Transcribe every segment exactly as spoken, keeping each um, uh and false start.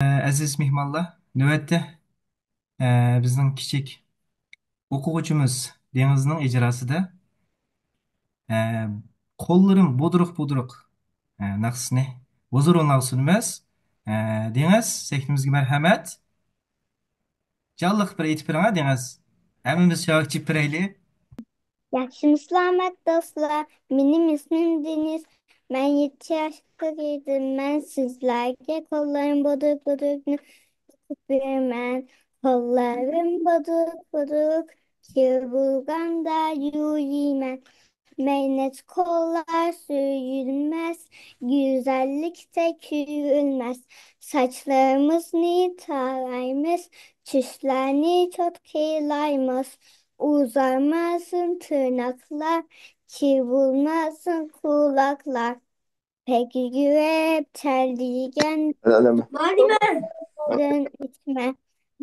ئەزىز مېھمانلار، نۆۋەتتە، ئە، بىزنىڭ كىچىك ئوقۇغۇچىمىز دېڭىزنىڭ ئىجراسىدا، ئە، قوللىرىم بودۇرۇق-بودۇرۇق، ئە، ناخشىسىنى ھۇزۇرۇڭلارغا سۇنىمىز. ئە، دېڭىز، سەھنىمىزگە مەرھەمەت. جانلىق بىر ئېيتىپ بېرىڭە، دېڭىز. ھەممىمىز چاۋاك چېپىپ بېرەيلى. ياخشىمۇسىلەر دوستلار، مېنىڭ ئىسمىم دېنىز. مەن يەتتە ياشقا كىردىم. مەن سىزلەرگە قوللىرىم بودۇرۇق-بودۇرۇقنى ئوقۇپ بېرىمەن. قوللىرىم بودۇرۇق-بودۇرۇق، كىر بولغاندا يۇيىمەن. مەينەت قوللار سۆيۈلمەس، گۈزەللىكتە كۆرۈلمەس. ساچلىرىمىزنى تارايمىز، چۈشلەرنى چوتكىلايمىز. ئۇزارماسۇن تىرناقلار، كىر بولماسۇن قۇلاقلار. پەگىگۈرەپ تەرلىگەن ئىچمە،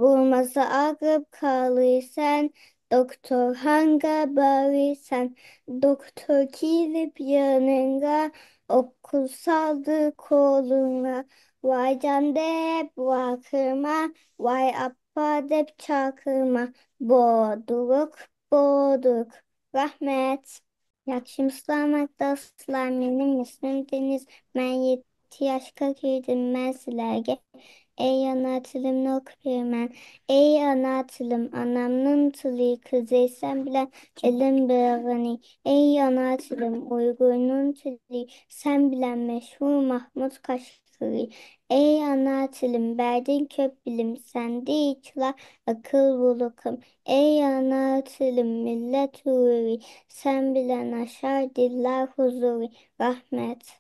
بولمىسا ئاغرىپ قالىسەن، دوختۇرخانىغا بارىسەن، دوختۇر كېلىپ يېنىڭغا، ئوكۇل سالدى قولۇڭغا. ۋايجان دەپ ۋارقىرىما، ۋاي ئاپا دەپ چاقىرما، بودۇرۇق، بودۇرۇق. رەھمەت. ياخشىمۇسىلەر دوستلار، مېنىڭ ئىسمىم دېنىز. مەن يەتتە ياشقا كىردىم. مەن سىلەرگە ئەي ئانا تىلىمنى ئوقۇپ بېرىمەن. ئەي ئانا تىلىم، ئانامنىڭ تىلى، قىزى سەن بىلەن ئىلىم بېغىنى. ئەي ئانا تىلىم، ئۇيغۇرنىڭ تىلى، سەن بىلەن مەشھۇر ماھمۇد قاشقىرى. ئەي ئانا تىلىم، بەردىڭ كۆپ بىلىم، سەندە ئېچىلار ئەقىل بۇلىقىم. ئەي ئانا تىلىم، مىللەت غۇرۇرى، سەن بىلەن ئاشار دىللار ھۇزۇرى. رەھمەت.